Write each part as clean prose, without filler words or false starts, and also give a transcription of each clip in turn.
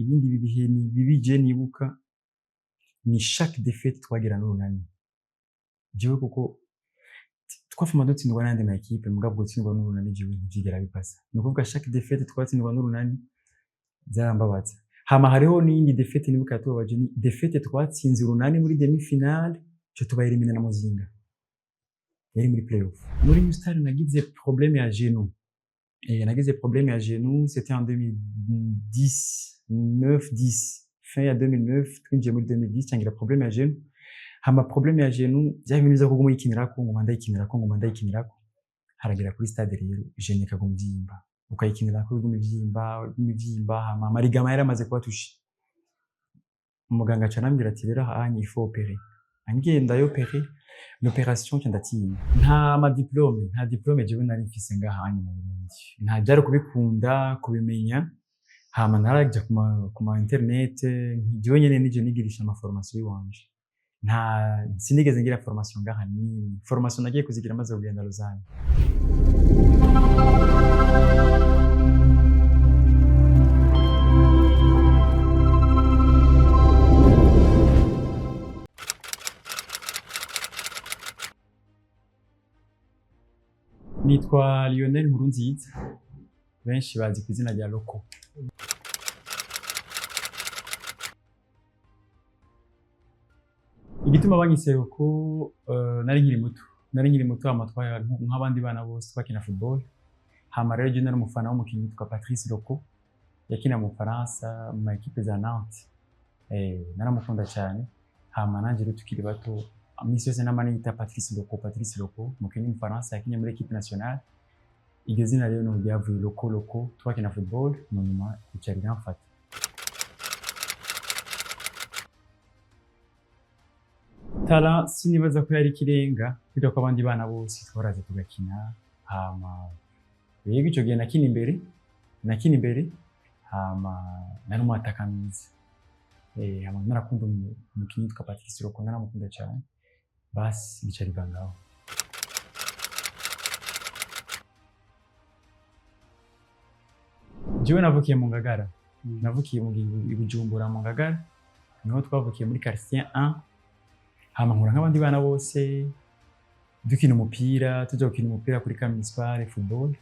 Ibindi bihe ni bibi je nibuka ni chaque défaite twagira n'Urunani. Jewe kuko twafuma dutsindwa n'ayandi ma équipe, mugabo gutsindwa n'Urunani jewe ntivyigera bipasa. Ni ukuvuga chaque défaite twatsindwa n'Urunani vyarambabaza. Hama hariho n'iyindi défaite nibuka yatubabaje, ni défaite twatsinze Urunani muri demi-finale, co tubayelimina na Muzinga yari muri play-off. Muri New Star nagize problème ya genou. Nagize problème ya genou, c'était en 2010, 9, 10, fin ya 2009, twinjiye muri 2010, cangira problème ya genou. Hama problème ya genou, vya bintu vyo kuguma uyikinirako, nguma ndayikinirako, nguma ndayikinirako, haragera kuri stade rero genou ikaguma ivyimba, ukayikinirako iguma ivyimba, iguma ivyimba. Hama ama ligaments yari amaze kuba touché. Umuganga aca arambwira ati: "Rero ahanye il faut opérer." Angiye ndayopere l'opération, nca ndatinya. Nta ma diplôme, nta diplôme jewe nari mfise ngaha hanye mu Burundi, nta byari kubikunda kubimenya. Hama naraja ku ma internet, jewe nyene nije nigirisha ama formation yiwanje. Nta sinigeze ngira formation ngaha nimwe. Formation nagiye kuzigira maze kugenda Lausanne. Nitwa Lionel Nkurunziza, benshi bazi ku izina rya Loko. Igituma banyise Loko, nari nkiri muto, nari nkiri muto. Hama nk'abandi bana bose twakina football. Hama rero je nari umufana w'umukinyi witwa Patrice Loko, yakina mu Bufaransa mu ma équipe za Nantes. Naramukunda cyane. Hama nanje rero tukiri bato, misi yose nama niyita Patrice Loko, Patrice Loko, umukinyi w'Umufaransa yakinye muri équipe nationale. Iryo zina rero niho ryavuye, Loko, Loko. Twakina football, mu nyuma rica riramfata. Talent sinibaza ko yari ikirenga, kubera ko abandi bana bose twaraza tugakina. Hama rero ico gihe nakina imbere, nakina imbere. Hama nari umwataka mwiza. Hama narakunda umukinyi witwa Patrice Loko, naramukunda cyane. Basi bica biva ngaho. Jewe navukiye mu Ngagara, navukiye i Bujumbura mu Ngagara, niho twavukiye muri quartier 1. Hama nkura nk'abandi bana bose, dukina umupira, tuja gukina umupira kuri Municipal football,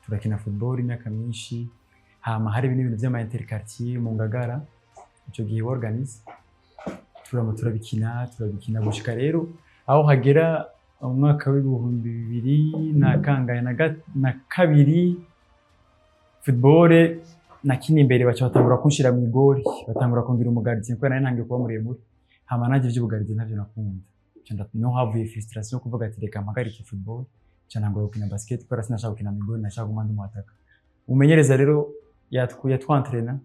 turakina football imyaka myinshi. Hama hari n'ibintu vy'ama interquartier mu Ngagara ico gihe organise, turama turabikina, turabikina gushika rero aho hagera umwaka w'ibihumbi bibiri na kangahe na kabiri. Football nakina imbere, baca batangura kunshira mu igori, batangura kungira umu gardien kubera nari ntangiye kuba muremure. Hama nanje ivy'ubu gardien ntavyo nakunda. Niho havuye frustration yo kuvuga ati: "Reka mpagarike football." Nca ntangura gukina basket kubera sinashaka gukina mu igori, nashaka kuguma ndi umwataka. Umumenyereza rero yatwantrena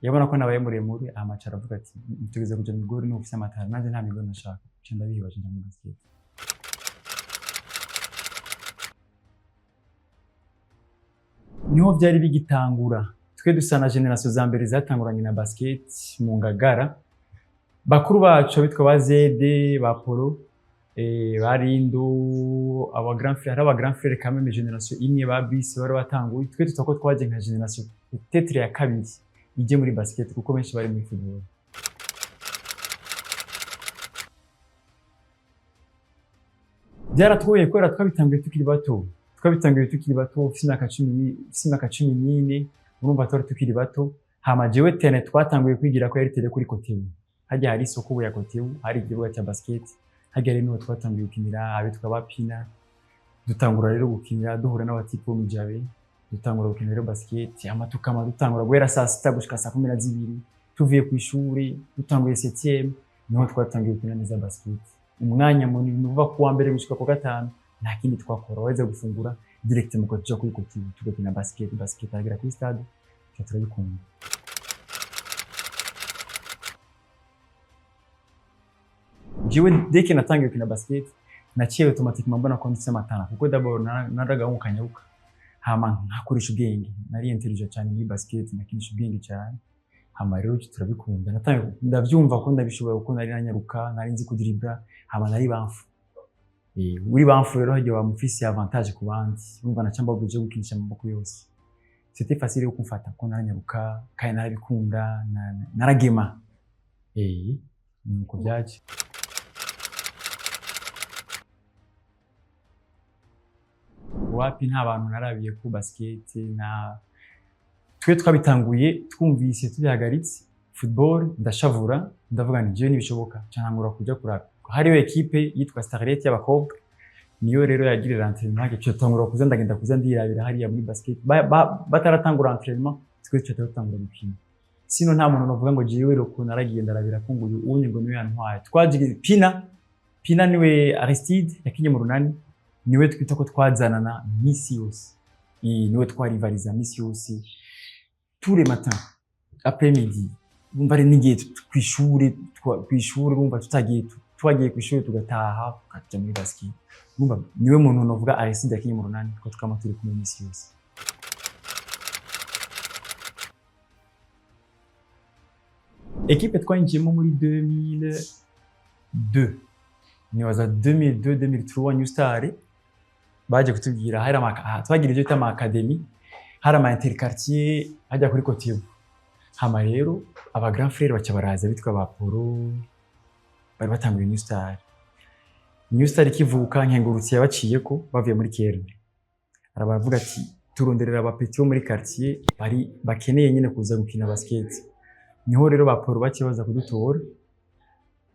yabona ko nabaye muremure, hama aca aravuga ati: "Tugeze kuja mu igori n'ubu ufise ama talent." Nanje nta migori nashaka, nca ndabiheba, nca nja muri basket. Niho byari bigitangura, twe dusa na génération za mbere zatanguranye na basket mu Ngagara. Bakuru bacu bitwa ba Zede, ba Polo, ba Rindo, aba grand frère, aba grand frère quand même génération imwe ba bisi bari batanguye. Twe tutako twaje nka génération peut-être ya kabiri ije muri basket, kuko benshi bari muri football. Byaratugoye kubera twabitanguye tukiri bato, twabitanguye tukiri bato, ufise imyaka 14, urumva twari tukiri bato. Hama jewe terrain twatanguye kwigira ko yari terrain kuri Kotebu, hajya hari isoko ubu ya Kotebu, hari ikibuga cya basket hajya. Rero niho twatanguye gukinira, abitwa bapina. Dutangura rero gukinira, duhura n'aba type bo mw'ijabe, dutangura gukina rero basket. Hama tukama dutangura guhera saa sita gushika saa 12, tuvuye ku ishuri, dutanguye septième, niho twatangiye gukina neza basket umwanya munini. Uva ku wa mbere gushika ku gatanu nta kindi twakora, waheza gufungura direct mu tuja kuri Kotebu tugakina basket. Basket agera kuri stade tuca turabikunda. Jewe dès que natangiye gukina basket, naciye automatiquement mbona ko mfise ama talent, kuko d'abord naragahungu kanyaruka, hama nkakoresha ubwenge, nari intelligent cyane muri basket, nakinisha ubwenge cyane. Hama rero turabikunda, natangiye ndavyumva ko ndabishoboye, kuko nari nanyaruka, nari nzi kudiribra, hama nari bamfu. Uri bamfu rero hagiye wamufise avantage ku bandi, urumva naca mbabwije gukinisha amaboko yose. C'était facile yo kumfata ko naranyaruka kandi narabikunda, naragema, nuko byaje. Wapi, nta bantu narabiye ku basket. Na twe twabitanguye twumvise tubihagaritse football, ndashavura, ndavuga nti jewe ntibishoboka, ntangura kujya kuraba. Hariyo ekipe yitwa Starlet y'abakobwa, niyo rero yagirira entraînement. Cyo tangura kuza ndagenda kuza ndirabira hariya muri basket. Bataratangura entraînement, twe tuca dutangura gukina. Sino nta muntu novuga ngo jewe roko naragiye ndarabira ko ngo uyu unye ngo niwe yantwaye. Twagiye Pina, Pina niwe Aristide yakinye mu Runani, niwe twita ko twazanana misi yose. Iyi niwe twarivariza misi yose, tous les matins, après midi. Bumva ari n'igihe kw'ishure, kw'ishure bumva tutagiye, twagiye kw'ishure tugataha tukaja muri basket. Bumva niwe muntu novuga, Aristide yakinye mu Runani, ko twama turi kumwe misi yose. Ekipe twinjiyemo muri 2002, nibaza 2002 2003, New Star baje kutubwira hari ama aha, twagira ibyo bita ama academy, hari ama interquartier hajya kuri Kotebu. Hama rero aba grand frère baca baraza bitwa ba Poro, bari batanguye New Star. New Star ikivuka, Nkengurutse yabaciyeko bavuye muri Kerne, arabavuga ati turonderera aba petits bo muri quartier bari bakeneye nyine kuza gukina basket. Niho rero ba Poro baciye baza kudutora,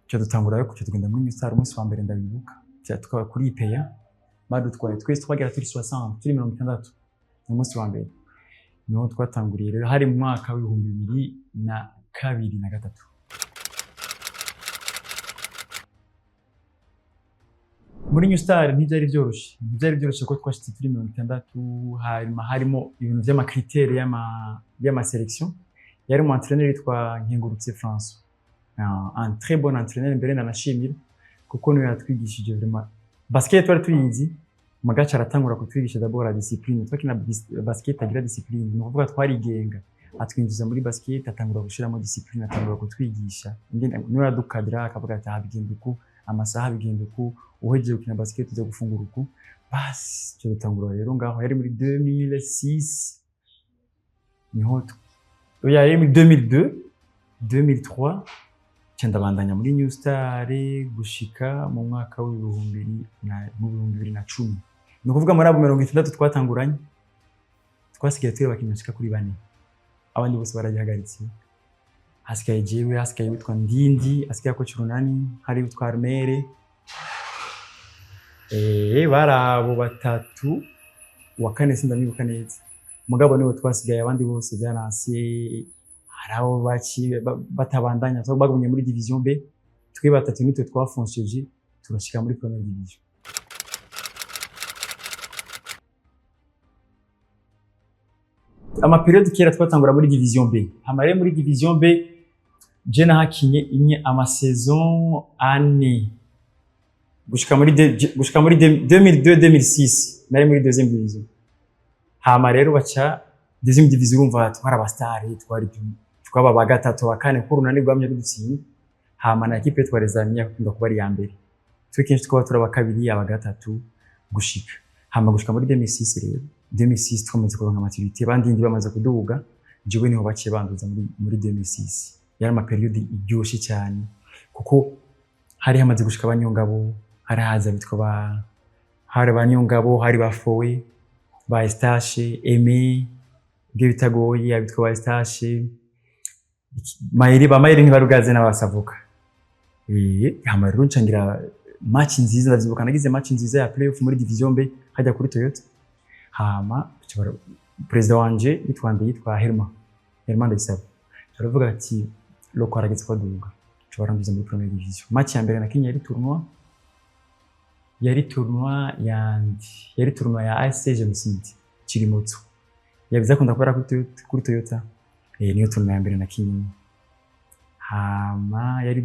cyo dutangura yo kuca tugenda muri New Star. Umunsi wa mbere ndabibuka, tukaba kuri IPEA, badutwaye twese, twagera turi 60, turi 60. Umunsi wa mbere niho twatanguriye rero, hari mu mwaka w'ibihumbi bibiri na kabiri na gatatu. Muri New Star ntibyari byoroshe, ntibyari byoroshe ko twashitse turi 60. Hanyuma harimo ibintu vy'ama critères y'ama sélection. Yari umu entraîneur yitwa Nkengurutse François, un très bon entraîneur mbere nanashimira, kuko niwe yatwigishije vraiment basket. Twari tuyizi, magaca aratangura kutwigisha d'abord la discipline. Twakina basket agira discipline, ni ukuvuga twarigenga. Atwinjiza muri basket, atangura gushiramo discipline, atangura kutwigisha ingene niwe yadukadira, akavuga ati aha bigenda uku, amasaha bigenda uku, uhejeje gukina basket uza gufungura uku. Basi cyo dutangura rero ngaho, yari muri 2006, niho oya, yari muri 2002 2003. Nca ndabandanya muri New Star gushika mu mwaka w'ibihumbi na mu 2010. Ni ukuvuga muri abo 60 twatanguranye, twasigaye turi abakinnyi bashika kuri bane, abandi bose baragihagaritse. Hasigaye jewe, hasigaye witwa Ndindi, hasigaye coach Runani, hari witwa Armere, bari abo batatu. Uwa kane sindamwibuka neza, mugabo niwe twasigaye. Abandi bose byaranse, hari abo baciye batabandanya, bagumye muri division B. Twe batatu nitwe twafonseje turashika muri première division. Ama période kera twatangura muri division B. Hama rero muri division B je nahakinye imwe ama saison ane gushika muri 2002 2006, nari muri deuxième division. Hama rero baca deuxième division, urumva twari aba star, twari twaba ba gatatu, ba kane, kuko Urunani rwamye rudutsinda. Hama na équipe twari Zamia yakunda kuba ari iya mbere, twe kenshi twaba turi aba kabiri, aba gatatu. Gushika hama gushika muri 2006 rero, 2006 twamaze kuronka maturité, bandindi bamaze kuduga, jewe niho baciye banduza muri 2006. Yari ama période iryoshe cyane, kuko hari hamaze gushika abanyongabo, hari haza bitwa ba, hari abanyongabo, hari ba Fowe, ba Estache, Aimé ibyo bitagoye, abitwa ba Estache, Mayeri, ba Mayeri ntibarugaze n'abasavuka. Hama rero ncangira match nziza, ndavyibuka nagize match nziza ya playoff muri division B hajya kuri Toyota. Hama perezida wanje yitwa nde? Yitwa Herma, Herma Ndayisaba. Turavuga ati loko harageze ko aduga, nshobora nduza muri première division. Match ya mbere nakinye yari tournoi, yari tournoi yandi, yari tournoi ya ASC Genocide Kirimotso, yabiza akunda kubera kuri Toyota. Niyo tournoi ya mbere nakinye. Hama yari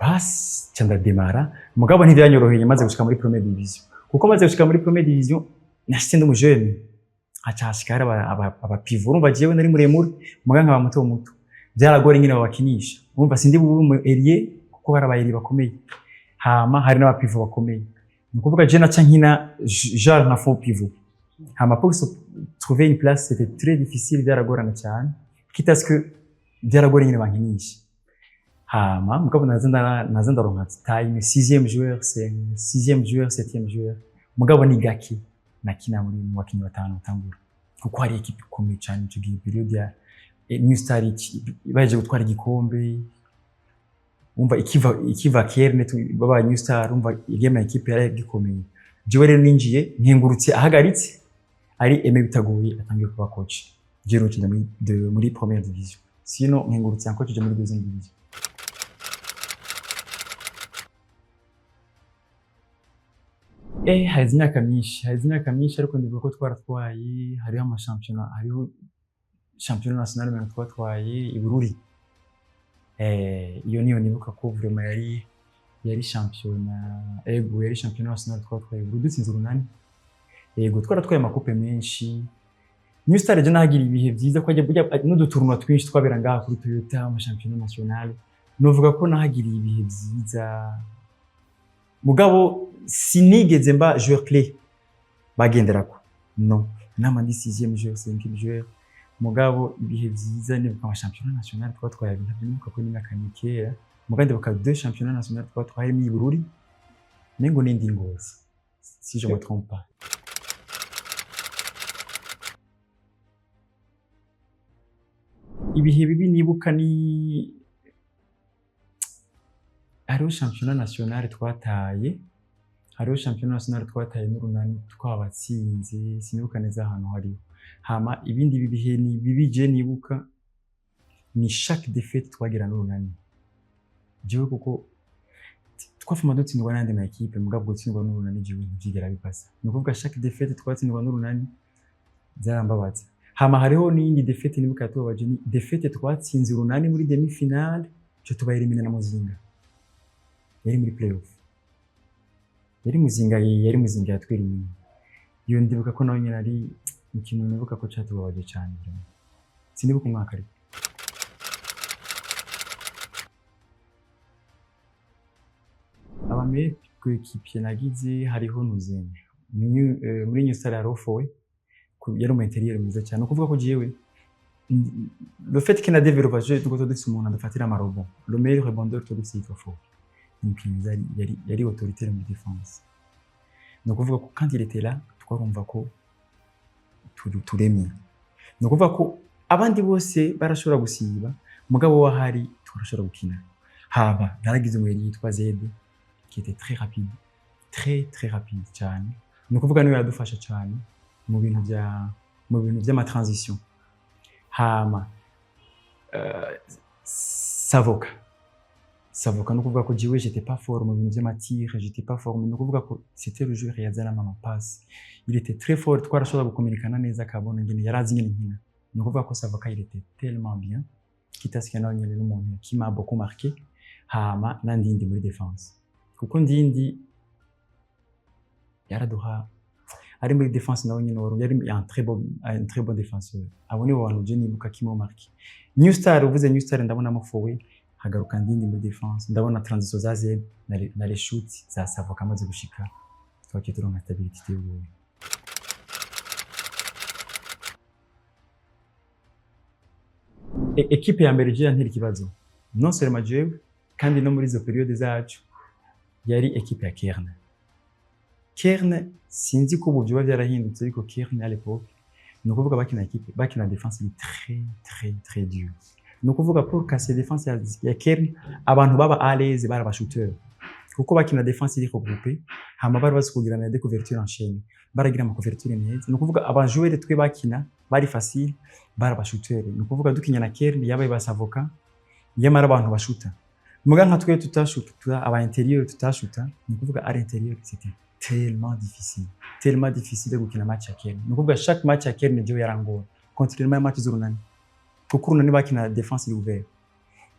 basi ca ndademara, mugabo ntivyanyoroheye maze gushika muri première division, kuko maze gushika muri première division nashitse ndi umujene, haca hashika hari aba pivot. Urumva jewe nari muremure, muga nkaba muto muto, byaragora ingene babakinisha. Urumva sindi bube umu ailier, kuko hari aba ailier bakomeye, hama hari n'aba pivot bakomeye. Ni ukuvuga je naca nkina genre nka faux pivot. Hama pour se trouver une place, c'était très difficile, byaragorana cyane, quitte à ce que byaragora nyine bankinisha. Hama mugabo naza ndaronka time, sixième joueur, c'est sixième joueur, septième joueur, mugabo ni gake nakina muri mu bakinyi batanu batangura, kuko hari équipe ikomeye cyane ico gihe, période ya New Star baje gutwara igikombe, umva ikiva Kerne baba New Star, umva igema équipe yari gikomeye. Jewe rero ninjiye nkengurutse ahagaritse ari Aimé Bitagoye atangiye kuba coach, jewe rero muri première division, sinon nkengurutse encore tuje muri deuxième division. Haheze imyaka myinshi, haheze imyaka myinshi, ariko ndibuka ko twaratwaye, hariho amashampiyona, hariho championnat national mirongo twatwaye i Bururi. Iyo niyo nibuka ko vraiment yari championnat, ego, yari championnat national twatwaye i Bururi dutsinze Urunani. Yego, twaratwaye ama coupe menshi. New Star je nahagira ibihe byiza ko ajya burya n'udu tournoi twinshi twabera ngaha kuri Toyota, ama championnat national. Novuga ko nahagiriye ibihe byiza. Mugabo sinigeze mba joueur clé bagenderako. Non, nama ndi sixième joueur, cinquième joueur. Mugabo ibihe byiza nibuka ama championnat national twatwaye abiri, ntabyo nibuka ko n'imyaka mikeya. Mugabo ndibuka deux championnats national twatwaye, harimo i Bururi, mengo n'indi Ngozi, si je me trompe pas. Ibihe bibi nibuka ni hariho championnat national twataye, hariho championnat national twataye n'Urunani twabatsinze, sinibuka neza ahantu hariho. Hama ibindi bihe ni bibi je nibuka ni chaque défaite twagira n'Urunani, jewe kuko twafuma dutsindwa n'andi ma équipe, mugabo gutsindwa n'Urunani jewe ntivyigera bipasa. Ni ukuvuga chaque défaite twatsindwa n'Urunani byarambabaza. Hama hariho n'iyindi défaite nibuka yatubabaje, ni défaite twatsinze Urunani muri demi finale, cyo tubayelimina na Muzinga, yari muri playoff, yari Muzinga, yari Muzinga yatwelimina. Iyo ndibuka ko nawe nyine ari ikintu nibuka ko cyatubabaje cyane vraiment. Sinibuka umwaka ariko. Aba meilleurs coéquipier nagize, hariho Nuzene muri New Star, hariho Fowe, yari umu intérieur mwiza cyane. Ni ukuvuga ko jewe le fait que na développe je tuko dufise umuntu adufatira ama rebond, le meilleur rebondeur tuba dufise yitwa Fowe, ni umukinnyi mwiza, yari autoritaire muri défense. Ni ukuvuga ko quand il était là twarumva ko turemye. Ni ukuvuga ko abandi bose barashobora gusiba, mugabo wahari turashobora gukina. Haba naragize umweri yitwa Zede qui était très rapide, très très rapide cyane. Ni ukuvuga niwe yadufasha cyane mu bintu by'ama transition. Hama Savoka, Savoka, ni ukuvuga ko jewe j'étais pas fort mu bintu by'ama tir, j'étais pas fort. Ni ukuvuga ko c'était le joueur yazana ama passe, il était très fort, twarashobora gukominikana neza, akabona ngene yarazi ngene nkina. Ni ukuvuga ko Savoka il était tellement bien quitte à ce que nawe nyene n'umuntu qui m'a beaucoup marqué. Hama na Ndindi muri défense, kuko Ndindi yaraduha ari muri défense, nawe nyene wari yari un très bon défenseur. Abo nibo bantu je nibuka qui m'ont marqué. New Star, uvuze New Star ndabonamo Fowe, hagaruka Ndindi muri défense, ndabona transition za Z na les shoots za Savoka amaze gushika, twaciye turonka stabilité iteye ubwoba. Équipe ya mbere je yantera ikibazo, non seulement jewe kandi no muri izo période zacu, yari équipe ya Kerne. Kerne sinzi ko ubu vyoba vyarahindutse, ariko Kerne à l'époque, ni ukuvuga bakina équipe bakina défense iri très très très dur. Ni ukuvuga pour casser défense ya Kerne, abantu baba à l'aise bari aba shooter, kuko bakina défense iri regroupée. Hama bari bazi kugira na des couvertures en chaîne, baragira ama couverture meza. Ni ukuvuga aba joueur twe bakina bari facile bari aba shooter. Ni ukuvuga dukinya na Kerne yabaye basavoka, yamara abantu bashuta, muga nka twe tutashuta, aba intérieur tutashuta. Ni ukuvuga à l'intérieur c'était tellement difficile, tellement difficile gukina match ya Kerne. Ni ukuvuga chaque match ya Kerne jewe yarangora, contrairement ya match z'Urunani, kuko Urunani bakina défense iri ouvert.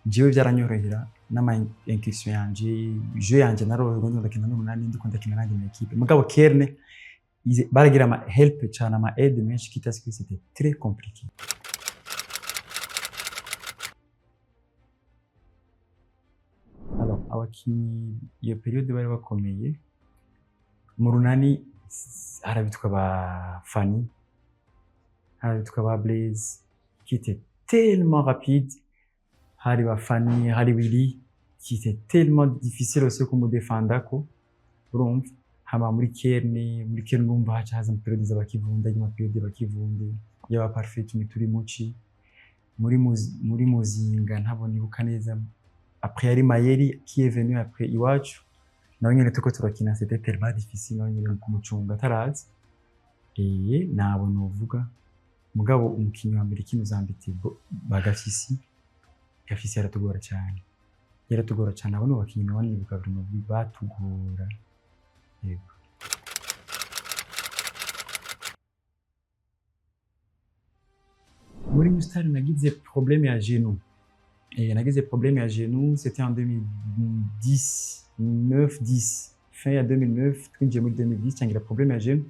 Jewe byaranyorohera n'ama incursion yanje, jeu yanje naroroherwa ndakina n'Urunani, ndiko ndakina n'andi ma équipe. Mugabo Kerne baragira ama help cyane, ama aide menshi, quitte à ce que c'était très compliqué. Alors abakinyi iyo période bari bakomeye mu Runani, Harabitwa ba Fanny, harabitwa ba Blaise qui était tellement rapide, hari ba Fanny, hari Willy qui était tellement difficile aussi kumudefendako, urumva. Hama muri Kerne urumva haca haza période z'abakivunde, ama période y'abakivunde, y'aba Parfait turi muci muri Muzinga, ntabwo nibuka neza. Après yari Mayeri qui est venu après iwacu, nawe nyene turiko turakina, c'était tellement difficile nawe nyene kumucunga atarazi. Nabo novuga, mugabo umukinyi wa mbere kino zambite ba Gafisi. Gafisi yaratugora cyane, yaratugora cyane. Abo ni abakinyi nabo nibuka vraiment batugora, yego. Muri New Star nagize problème ya genou. Et nagize problème ya genou, c'était en 2010, 9, 10, fin ya 2009, twinjiye muri 2010, cyangira problème ya genou.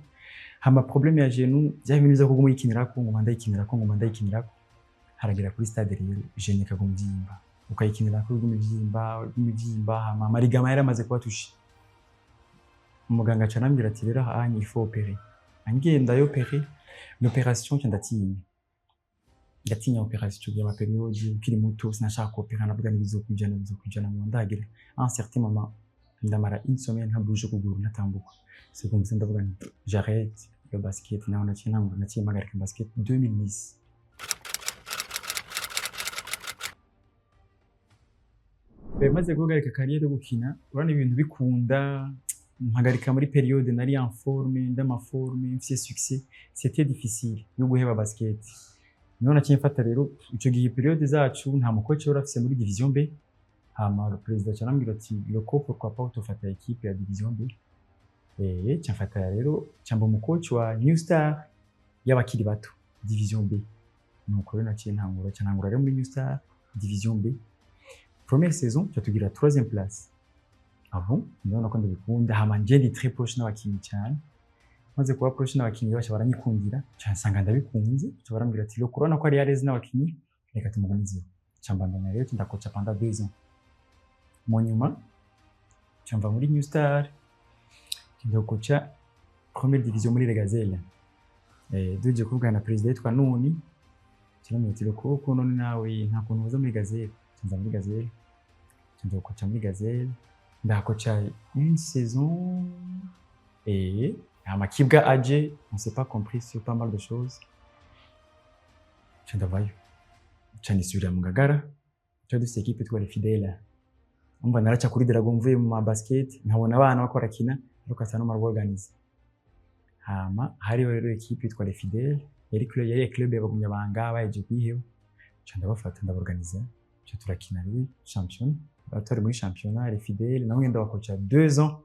Hama problème ya genou byari ibintu biza kuguma uyikinirako, nguma ndayikinirako, nguma ndayikinirako, haragera kuri stade rero genou ikaguma ivyimba, ukayikinirako iguma ivyimba, iguma ivyimba. Hama ama ligaments yari amaze kuba touché. Umuganga aca arambwira ati: "Rero aha il faut opérer." Angenda opérer, l'opération nca ndatinya, ndatinya opération. Icyo gihe ama période ukiri muto, sinashaka kopera, navuga ntibizokwijana, bizokwijana mu ndagira. À un certain moment ndamara une semaine ntabuje ukuguru, ntatambuka. C'est comme ça ndavuga nti j'arrête le basket. Naho naciye ntangura, naciye mpagarika basket 2010. Maze guhagarika carrière yo gukina, urabona ibintu bikunda mpagarika muri période nari en forme, ndama forme, mfise succès, c'était difficile yo guheba basket. Niho naciye mfata rero ico gihe période zacu nta mu coach wari afise muri division B. Hama le président aca arambwira ati: "Loko, pourquoi pas utofata équipe ya division B?" Ca mfata rero, ca mba umu coach wa New Star y'abakiri bato division B. Nuko rero naciye ntangura, ca ntangura rero muri New Star division B. Première saison ca tugira troisième place. Ah bon, ndabona ko ndabikunda. Hama nje ndi très proche n'abakinyi cyane. Maze kuba proche n'abakinyi, baca baranyikundira, ca nsanga ndabikunze. Ca barambwira ati: "Loko, urabona ko ari à l'aise n'abakinyi, reka tumugumizeho." Ca mbandanya rero, ndakoca pendant 2 ans. Mu nyuma ca mva muri New Star, ndakoca première division muri Les Gazelles. Duje kuvugana na président yitwa Nuni, kiramubwira ati: "Loko, ko none nawe nta kuntu uza muri Gazelle?" Ca nza muri Gazelle, ca ndakoca muri Gazelle, ndakoca une saison et hama Kibwa aje, on s'est pas compris sur pas mal de choses, ca ndavayo, ca nisubirira mu Ngagara. Twari dufise équipe yitwa Les Fidèles. Umva, naraca kuri Dragon mvuye mu ma basket, nkabona abana bako barakina, ariko asa n'umara organize. Hama hariho rero équipe yitwa Les Fidèles, yari club, yari club y'abagumyabanga bahejeje kuyiheba. Ca ndabafata, ndaborganiza, ca turakina rero champion, turi muri championnat Les Fidèles. Naho ngenda bakoca 2 ans.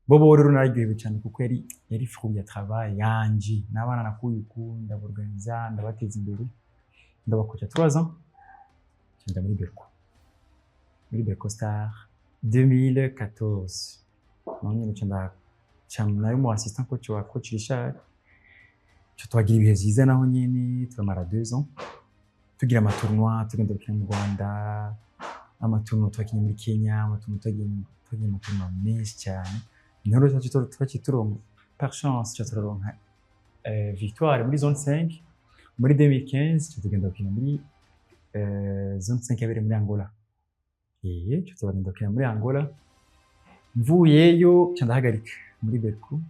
Bobo rero nararyohewe cyane kuko yari fruit ya travail yanje n'abana nakuye uku, ndaborganiza, ndabateza imbere, ndabakoca 3 ans. Ca nja muri Berco Star 2014. Naho nyene ca nda ca nayo mu assistant coach wa coach Richard. Ca twagira ibihe vyiza naho nyene, turamara 2 ans tugira ama tournois, tugenda gukina mu Rwanda, ama tournois twakinye muri Kenya, ama tournois twagiye mu tournois menshi cyane. Niho rero twaciye turonka par chance, ca turaronka victoire muri zone 5 muri 2015. Ca tugenda gukina muri zone 5 yabereye muri Angola. Ca turagenda gukina muri Angola. Mvuyeyo ca ndahagarika muri Berco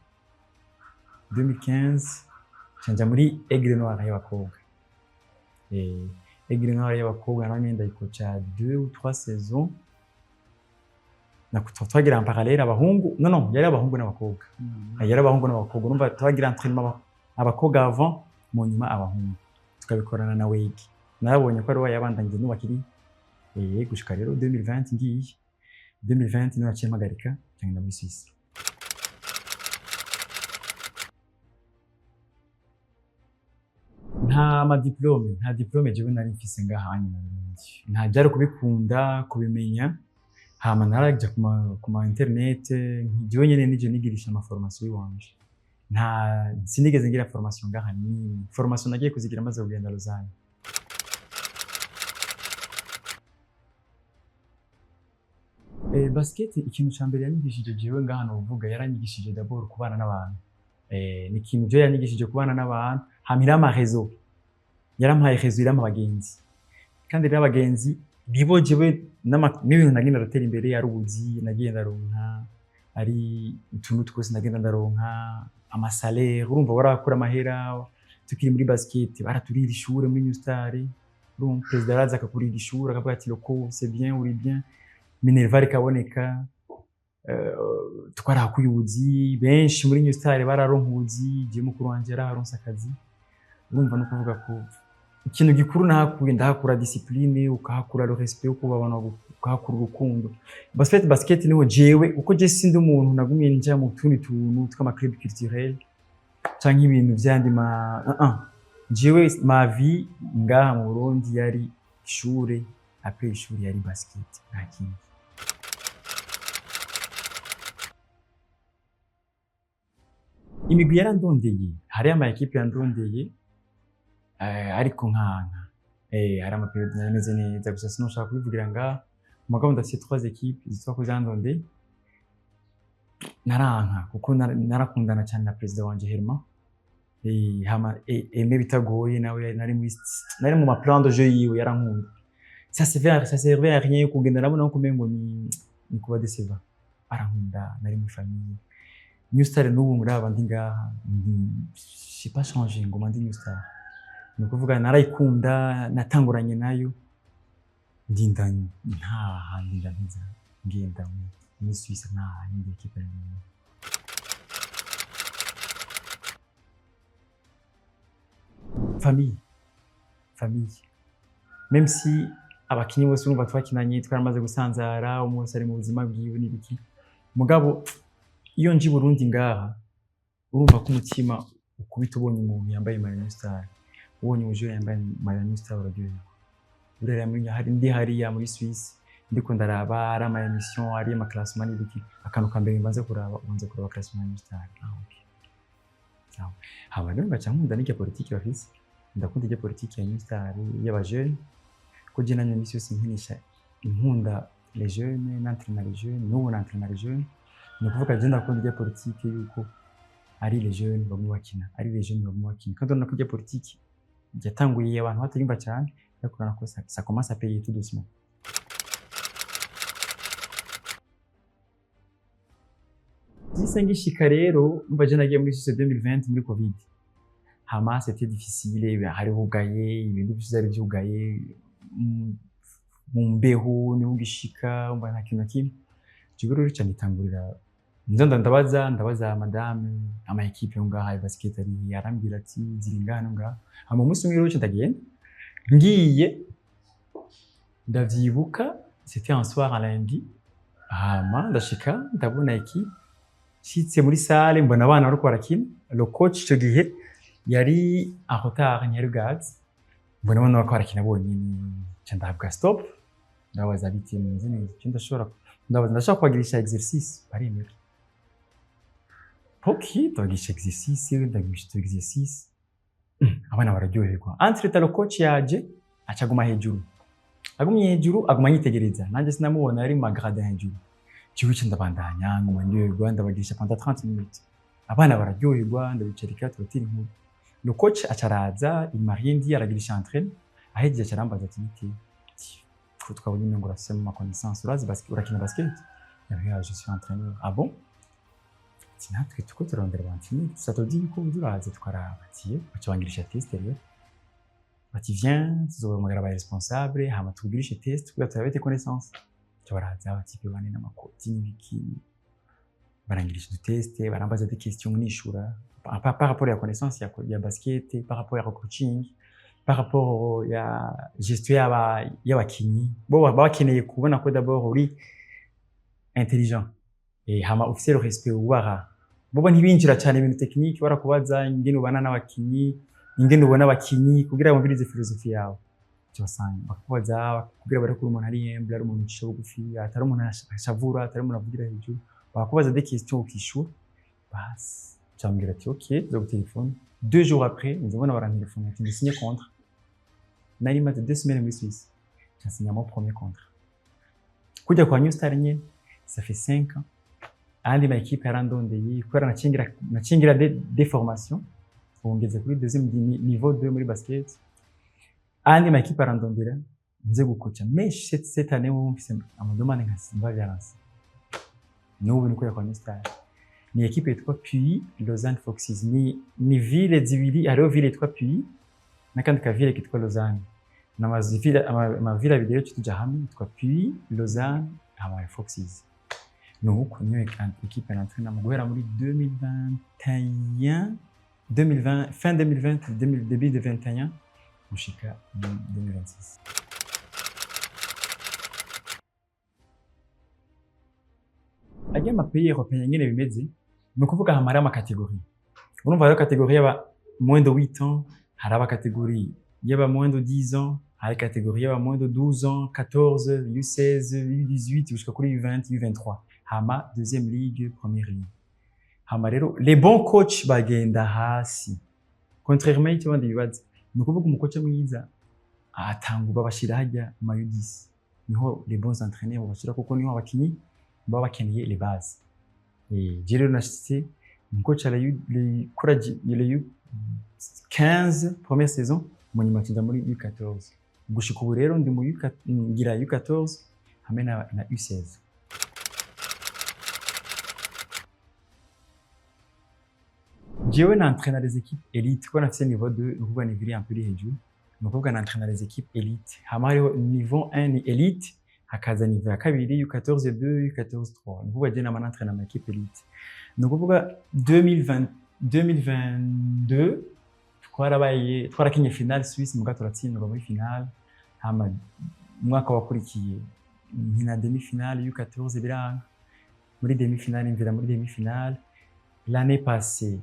2015, ca nja muri Aigle Noir y'abakobwa. Aigle Noir y'abakobwa naho nyene ndayikoca 2 ou 3 saisons. Twagira en parallèle abahungu, non, yari abahungu n'abakobwa, yari abahungu n'abakobwa. Urumva twagira entraînement abakobwa avant, mu nyuma abahungu, tukabikorana na WEG. Narabonye ko ari we yabandanyije n'ubakiri gushika rero 2020. Ngiye 2020 niho naciye mpagarika, ngenda muri Suisse. Nta ma diplôme, nta diplôme jewe nari mfise ngaha hanyuma mu Burundi, nta byari kubikunda kubimenya. Hama naraja ku ma internet, jewe nyene nije nigirisha ama formation yiwanje. Nta sinigeze ngira formation ngaha nini. Formation nagiye kuzigira maze kugenda Lausanne. Basket ikintu ca mbere yanyigishije jewe ngaha novuga, yaranyigishije d'abord kubana n'abantu. Ni ikintu je yanyigishije kubana n'abantu, hama irampa réseau, yarampaye réseau, irampa abagenzi. Kandi rero abagenzi nibo jewe n'ibintu nagenda ndatera imbere, ari ubuzi nagiye ndaronka, ari utuntu twose nagenda ndaronka, ama salaire. Urumva warakura amahera tukiri muri basket, baraturira ishure muri New Star. Urumva perezida araza akakurira ishure, akavuga ati: "Loko, c'est bien, uri bien." Minerval ikaboneka. Twarahakuye ubuzi, benshi muri New Star bararonka ubuzi. Je mukuru wanje yaraharonse akazi. Urumva no kuvuga ko ikintu gikuru nahakuye, ndahakura discipline, ukahakura le respect yo kuba abantu, ukahakura urukundo. Basket niho jewe, uko je sindi umuntu nagumye nja mu tundi tuntu tw'ama club culturel canke ibintu vyandi ma jewe ma vie ngaha mu Burundi yari ishure, après ishure yari basket, nta kindi. Imigwi yarandondeye, hariyo ama équipe yandondeye, ariko nkanka hari ama période nari meze neza gusa sinoshaka kubivugira ngaha. Mugabo ndafise trois équipes zitwa ko zandondeye, naranka kuko narakundana cyane na perezida wanje Herman. Hama Aimé bitagoye nawe nari mu ma plan de jeu yiwe, yarankunda. Ça servait à rien kugenda nabona ko umengo ni kuba décevoir. Arankunda, nari muri famille New Star. N'ubu muraba ndi ngaha, j'ai pas changé, ngoma ndi New Star. Ni ukuvuga narayikunda, natanguranye nayo, ndinda ntaha, ndinda ntiza ngenda muri Suisse, nta yindi équipe nari. Famille, famille, même si abakinyi bose urumva twakinanye twaramaze gusanzara, umwe wese ari mu buzima bwiwe n'ibiki, mugabo iyo nje i Burundi ngaha, urumva ko umutima ukubita ubonye umuntu yambaye maillot New Star, ubonye umujura yambaye maillot New Star, uraryoherwa. Urera muri hari ndi hariya muri Suisse, ndiko ndaraba ari ama émission, ari ama classement n'ibiki, akantu ka mbere mbanze kuraba, ubanza kuraba classement ya New Star. Ah, okay, sawa. Hama rero ngaca nkunda n'irya politiki bafise, ndakunda irya politiki ya New Star y'aba jeunes, ko je namye imisi yose nkinisha, nkunda les jeunes, n'entraîna les jeunes, n'ubu n'entraîna les jeunes. Ni ukuvuga je ndakunda irya politiki yuko ari les jeunes baguma bakina, ari les jeunes baguma bakina. Kandi urabona ko irya politiki yatanguye abantu batayumva cyane, ariko urabona ko ça commence à payer tout doucement. Sise ngishika rero, umva je nagiye muri Suisse 2020 muri Covid. Hama c'était difficile, hari hugaye, ibintu byose byari byugaye, mu mbeho niho ugishika, umva nta kintu na kimwe. Jewe rero ca nitangurira nza ndabaza madame ama équipe yo ngaha ya basket ari he? Arambwira ati ziri ngaha no ngaha. Hama umunsi umwe rero ca ndagenda, ngiye ndavyibuka, c'était un soir, un lundi. Hama ndashika, ndabona équipe, nshitse muri salle mbona abana bariko barakina. Le coach ico gihe yari en retard, ntiyari bwaze. Mbona abana bariko barakina bonyene, nca ndahabwa stop, ndababaza: "Biti mumeze neza?" Je ndashobora, ndabaza: "Ndashaka kubagirisha exercice." Baremera. Ok, ndabagirisha exercice, ndabagirisha exercice, abana bararyoherwa. Entre temps le coach yaje, aca aguma hejuru, agumye hejuru, aguma anyitegereza, nanjye sinamubona, yari mu ma gradin hejuru. Jewe ca ndabandanya, nguma ndyoherwa, ndabagirisha pendant 30 minutes, abana bararyoherwa, ndabicarika, turatera inkuru. Le coach aca araza, il m'a rien dit, aragirisha entraîne. Ahejeje aca arambaza ati: "Bite?" Ati: "Ko twabonye umengo urafisemo ama connaissance, urazi basket, urakina basket?" Ndabwira: "Je suis entraîneur." "Ah bon?" Ati: "Natwe tuko turarondera aba entraîneur, ça te dit yuko uza uraza tukaraba?" Ati: "Baca bangirisha test rero." Bati: "Viens, tuzohamagara aba responsable, hama tukugirishe test kugira turabe tes connaissances." Baca baraza aba type bane n'amakoti n'ibiki, barangirisha udu test, barambaza des questions, nishura par rapport ya connaissance ya basket, par rapport ya coaching, par rapport ya gestion y'abakinyi. Bo baba bakeneye kubona ko d'abord uri intelligent et hama ufise le respect, wubaha. Bobo ntibinjira cyane ibintu technique, barakubaza ingene ubana n'abakinyi, ingene ubona abakinyi, kugira bumvirize philosophie yawe. Cyosanga bakakubaza kugira bare ko umuntu ari humble, ari umuntu ucisha bugufi, atari umuntu ashavura, atari umuntu avugira hejuru. Bakakubaza des questions, ukishura basi. Cyambwira ati: "Ok, zo telefone." 2 jours après nzabona barantelefone ati dusinye contrat. Nari maze 2 semaines muri Suisse, nsinya mon premier contrat kujya kwa New Star nyene. Ça fait 5 ans. Ayandi ma équipe yarandondeye kubera nacingira des formations. Ubu ngeze kuri deuxième niveau 2 muri basket. Ayandi ma équipe arandondera nze gukoca, mais cette année ubu mfise ama demandes nka simba vyaranse. N'ubu niko yakora muri stage. Ni équipe yitwa Puy Lausanne Foxes. Ni ville zibiri, hariho ville yitwa Puy n'akandi ka ville kitwa Lausanne. Ni ama ville abiri rero tuja hamwe yitwa Puy Lausanne habaye Foxes. Nuko niyo équipe n'entraîna mu guhera muri 2021, 2020, fin 2020, 2000, début de 21 gushika muri 2026. Ajya ama pays européen nyene bimeze, ni ukuvuga hama hariho ama catégories. Urumva hariho catégorie y'aba moins de 8 ans, hari aba catégorie y'aba moins de 10 ans, hari catégorie y'aba moins de 12 ans, 14, U16, U18 gushika kuri U20, U23. Hama deuxième ligue, première ligue. Hama rero les bons coachs bagenda hasi, contrairement y'icyo abandi bibaza. Ni ukuvuga umukoca mwiza atanga babashira hajya ma U10, niho les bons entraîneurs babashira, kuko niho abakinyi baba bakeneye les bases. Je rero nashitse umukoca kora les U15 première saison, mu nyuma nja muri U14. Gushika ubu rero ndi mu U4, ngira U14 hamwe na U16. Jewe n'entraîna les équipes élite kuko nafise niveau 2, ni ukuvuga niveau iri un peu iri hejuru. Ni ukuvuga n'entraîna les équipes élite. Hama hariho niveau 1 ni élite, hakaza niveau ya kabiri U14 2, U14 3. Ni ukuvuga je nama n'entraîna ama équipe élite. Ni ukuvuga 2020, 2022 twarabaye, twarakinye finale Suisse, muga turatsindwa muri finale. Hama umwaka wakurikiye nkina demi finale U14, biranga muri demi finale, mvira muri demi finale. L'année passée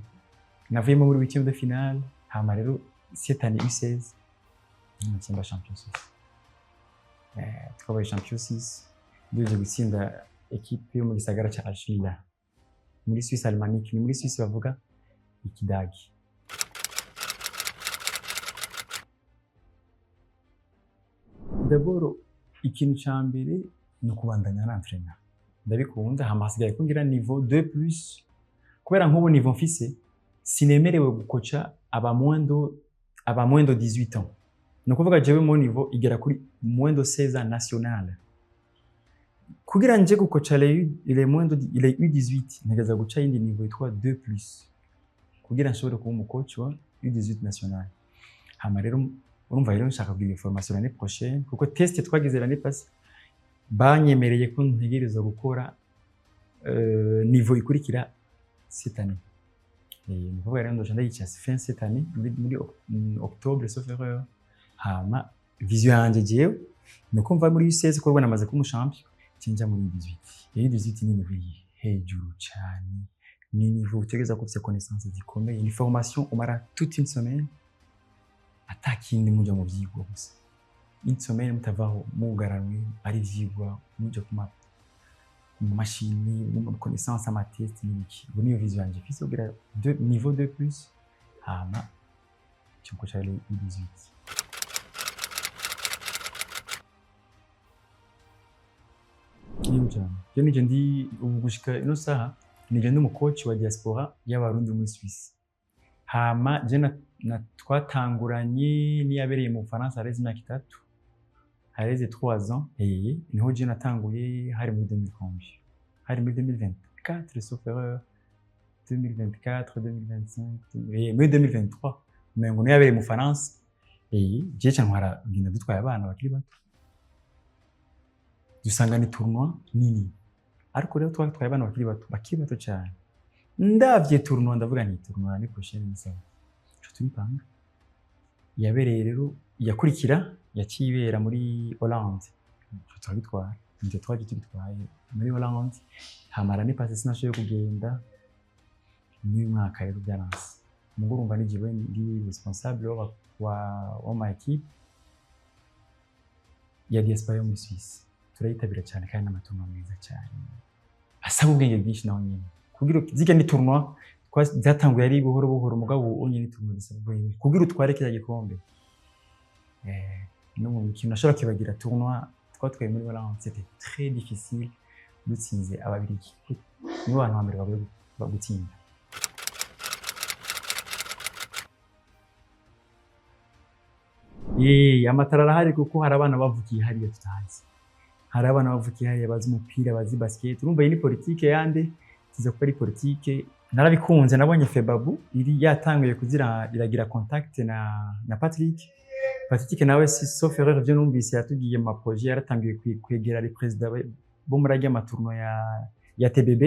navuyemo muri huitième de finale. Hama rero cette année U16 natsinda champion suisse. Twabaye champion suisse duhejeje gutsinda équipe yo mu gisagara ca Allschwil muri Suisse alémanique. Ni muri Suisse bavuga ikidagi. D'abord ikintu ca mbere ni ukubandanya n'entraîna, ndabikunda. Hama hasigaye ko ngira niveau 2 plus, kubera nk'ubu niveau mfise sinemerewe gukoca aba moins de 18 ans. Ni ukuvuga jewe mon niveau igera kuri moins de 16 ans national. Kugira nje gukoca les moins de les U18, ntegeza guca yindi niveau yitwa 2 plus kugira nshobore kuba umucoach wa U18 national. Hama rero urumva rero nshaka kugira formation l'année prochaine, kuko test twagize l'année passée banyemereye ko ntegerezwa gukora niveau ikurikira cette année. Ni ukuvuga rero ndoca ndayica fin cette année muri octobre, sauf erreur. Hama vision yanje jewe ni uko mva muri U16, ko namaze kuba umushampion, cinja muri U18. Iyo U18 ni niveau iri hejuru cyane, ni niveau utegereza kuba ufise connaissance zikomeye. Ni formation umara toute une semaine ata kindi, muja mu vyigwa gusa, une semaine mutavaho, mugaranwe ari ivyigwa, muja ku mu mashini, mu connaissance, ama test n'ibiki. Ubu niyo vision yanje mfise, kugira niveau 2 plus, hama cyo les U18. Yego cyane. Je nije ndi ubu gushika ino saha nije ndi umukoci wa diaspora y'Abarundi muri Suisse. Hama je na twatanguranye niyabereye mu Bufaransa hareze imyaka 3, hareze 3 ans. Niho je natanguye, hari muri 2000 combien, hari muri 2024, sauf erreur, 2024, 2025, muri 2023 umengo niyo yabereye mu Bufaransa. Je ca ntwara ngenda dutwaye abana bakiri bato, dusanga ni tournoi nini. Ariko rero twatwaye abana bakiri bato, bakiri bato cyane. Ndavye tournoi ndavuga nti tournoi l'année prochaine ni sawa, ico turipanga. Yabereye rero yakurikira yaciye ibera muri Hollande, ico turabitwara, nivyo twaje tubitwaye muri Hollande. Hama l'année passée sinashoboye kugenda, n'uyu mwaka rero byaranse. Mugo urumva ni jewe ndi responsable wa ma équipe ya diaspora yo muri Suisse. Turayitabira cyane kandi n'ama tournois meza cyane asaba ubwenge bwinshi naho nyine kugira zirya ni tournoi zatanguye ari buhoro buhoro, mugabo ubu nyine tournoi zisaba ubwenge kugira utware kiriya gikombe. No mu mikino nashobora kwibagira tournoi twatwaye muri Hollande, c'était très difficile, dutsinze Ababirigi. Nibo bantu ba mbere bagoye gutsinda. Amatara arahari kuko hari abana bavukiye hariya tutazi. Hari abana bavukiye hariya bazi umupira, bazi basket. Urumva iyi ni politike yande, tuza kuba ari politike. Narabikunze, nabonye Febabu iri yatanguye kugira iragira contact na Patrick. Patrick nawe si sauf erreur ivyo numvise yatubwiye mu projet yaratanguye kwegera les présidents bo muri arya ma tournois ya TBB.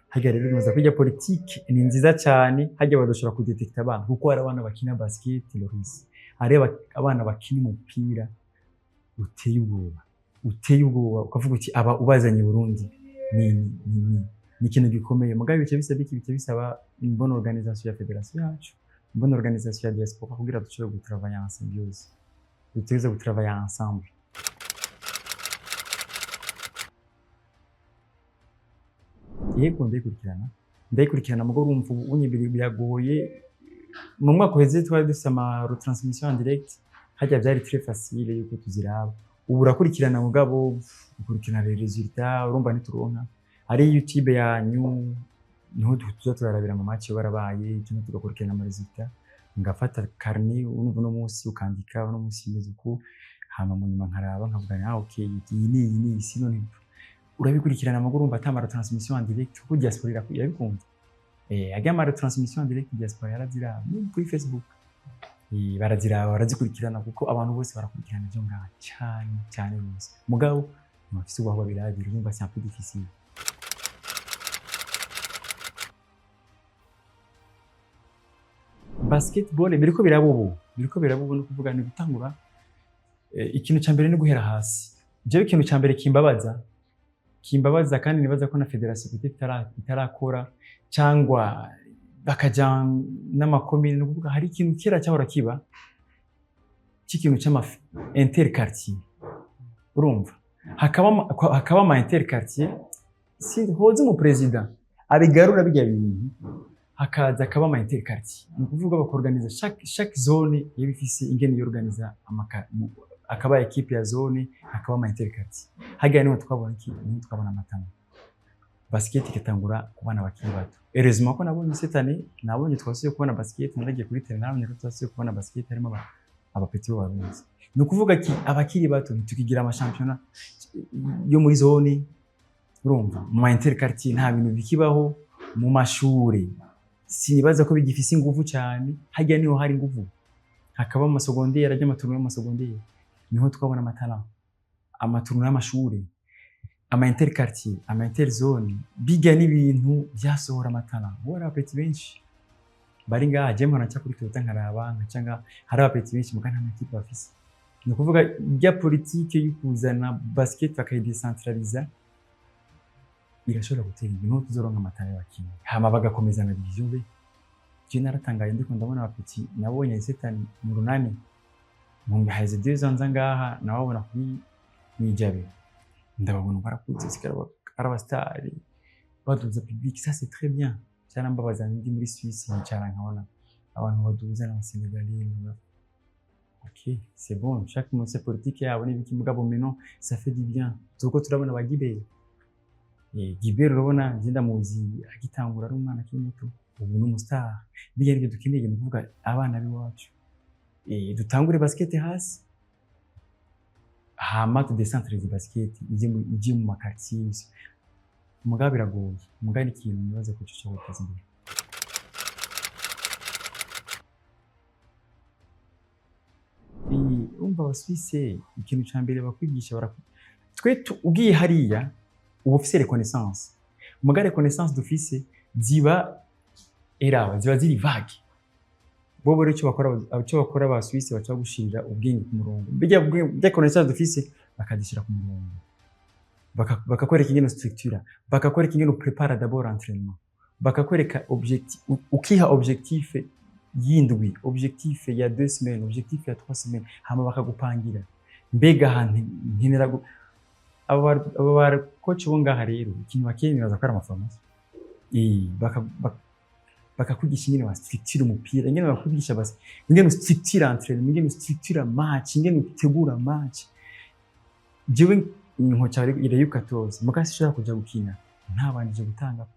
Harya rero bimaze kujya politike ni nziza cyane, harya badushobora kudetekta abana kuko hari abana bakina basket Loris. Hari abana bakina umupira uteye ubwoba, uteye ubwoba ukavuga uti aba ubazanye i Burundi ni ikintu gikomeye. Mugabo bice bisaba iki? Bice bisaba une bonne organisation ya fédération yacu, une bonne organisation ya diaspora kugira dushobore gutravailler en symbiose, dutegereza gutravailler ensemble. Yego, ndayikurikirana, ndayikurikirana, mugabo urumva ubu unye biragoye. Mu mwaka uheze twari dufise ama retransmission en direct, harya byari très facile yuko tuziraba. Ubu urakurikirana, mugabo ukurikirana les résultats, urumva ntituronka. Ari YouTube yanyu niho tuza turarabira mu match barabaye, cyangwa tugakurikirana ama résultats, ngafata carnet, urumva uno munsi ukandika uno munsi imeze uku, hama mu nyuma nkaraba nkavuga ah ok, iyi ni iyi ni iyi, sino ni urabikurikirana. Mugabo urumva ata ma retransmission en direct kuko diaspora irabikunda. Ajya ama retransmission en direct diaspora yaraziraba no kuri Facebook. Baraziraba, barazikurikirana kuko abantu bose barakurikirana ivyo ngaha cyane cyane rwose, mugabo ntibafise ubaho babirabira, urumva c'est un peu difficile. Basketball biriko biraba ubu, biriko biraba ubu, no kuvuga ni gutangura. Ikintu cya mbere ni guhera hasi. Jewe ikintu cya mbere kimbabaza kandi nibaza ko na fédération peut-être itarakora cyangwa bakaja n'amakomine, ni ukuvuga hari ikintu kera cyahora kiba cy'ikintu cy'ama interquartier, urumva hakaba ama interquartier, si hoze mu président abigarura bijya bintu, hakaza akaba ama interquartier, ni ukuvuga bakorganiza chaque zone yaba ifise ingene yorganiza akaba équipe ya zone, hakaba ama interquartier. Harya niho twabona iki? Niho twabona amatama basket igatangura ku bana bakiri bato. Heureusement ko nabonye cette année, nabonye twasubiye kubona basket, naragiye kuri terrain, nabonye ko twasubiye kubona basket harimo aba petits b'Abarundi. Ni ukuvuga ki abakiri bato ntitukigira amashampiyona yo muri zone, urumva mu ma interquartier nta bintu bikibaho, mu mashure sinibaza ko bigifise ingufu cyane. Harya niho hari ingufu, hakaba ama secondaire, ajya ama tournois y'ama secondaire, niho twabona ama talents, ama tournois y'amashure, ama interquartier, ama interzone, bijya n'ibintu byasohora ama talents. Ubu hari aba petits benshi bari ngaha, je mpora nca kuri Toyota nkaraba nkaca ngaha, hari aba petits benshi muga nta makipe bafise. Ni ukuvuga ijya politike yo kuzana basket bakayidecentraliza irashobora gutera imbere, niho tuzoronka ama talents y'abakinyi hama bagakomeza na division B. Je naratangaye ndiko ndabona aba petits nabonye setani mu Runani mu haheze 2 ans nza ngaha, nababona kuri Mwijabe, ndababona barakuze, sigara ari abasitari baduza public, ça c'est très bien. Cyarambabaza ndi muri Suisse nkicara nkabona abantu baduza n'Abasenegalais. Ok, c'est bon, chaque munsi politique yabo n'ibiki, mugabo maintenant ça fait du bien, tuko turabona ba Gibert. Gibert urabona nje ndamuzi agitangura ari umwana akiri muto, ubu ni umustar. Bijya nibyo dukeneye mu kuvuga abana b'iwacu. Dutangure basket hasi, hama tudecentralize basket ije mu ma quartier. Mugabo biragoye, mugabo ni ikintu nibaza ko gishobora guteza imbere. Urumva Abasuwise ikintu ca mbere bakwigisha twe ugiye hariya uba ufise reconnaissance, muga reconnaissance dufise ziba eraba ziba ziri vague. Bo rero icyo bakora Abasuwise baca bagushirira ubwenge ku murongo, bijya bya connaissance dufise bakazishyira ku murongo, bakakwereka ingene structure, bakakwereka ingene prépara d'abord entraînement, bakakwereka objectif, ukiha objectif y'indwi, objectif ya 2 semaines, objectif ya 3 semaines, hama bakagupangira mbega ahantu nkenera aba ba coach bo ngaha rero ikintu bakeneye baza gukora ama formation, bakakwigisha ingene wa structure umupira, ingene bakwigisha basi ingene structure entraînement, ingene structure match, ingene utegura match. Jewe inkoca irayo 14 muga sinshobora kuja gukina ntabanjije gutanga.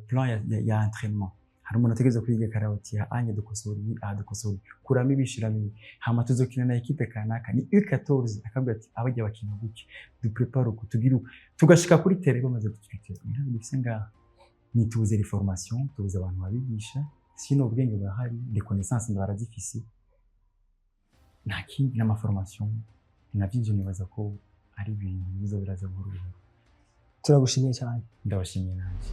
plan ya entraînement. Hari umuntu ategerezwa kwiga karabati anye dukosora ibi, aha dukosora ibi, kuramo ibi, shiramo ibi, hama tuzokina na équipe kanaka ni U14, akavuga ati abajya bakina gutya, duprépare uku, tugire uku, tugashika kuri terrain bamaze kutwitera. Ntabwo dufise ngaha, ni tubuze les formations, tubuze abantu babigisha. Sino ubwenge burahari, les connaissances barazifise, nta kindi n'amaformation navyo. Ivyo nibaza ko ari ibintu biza biraza buhoro buhoro. Turagushimiye cyane. Ndabashimiye nanjye.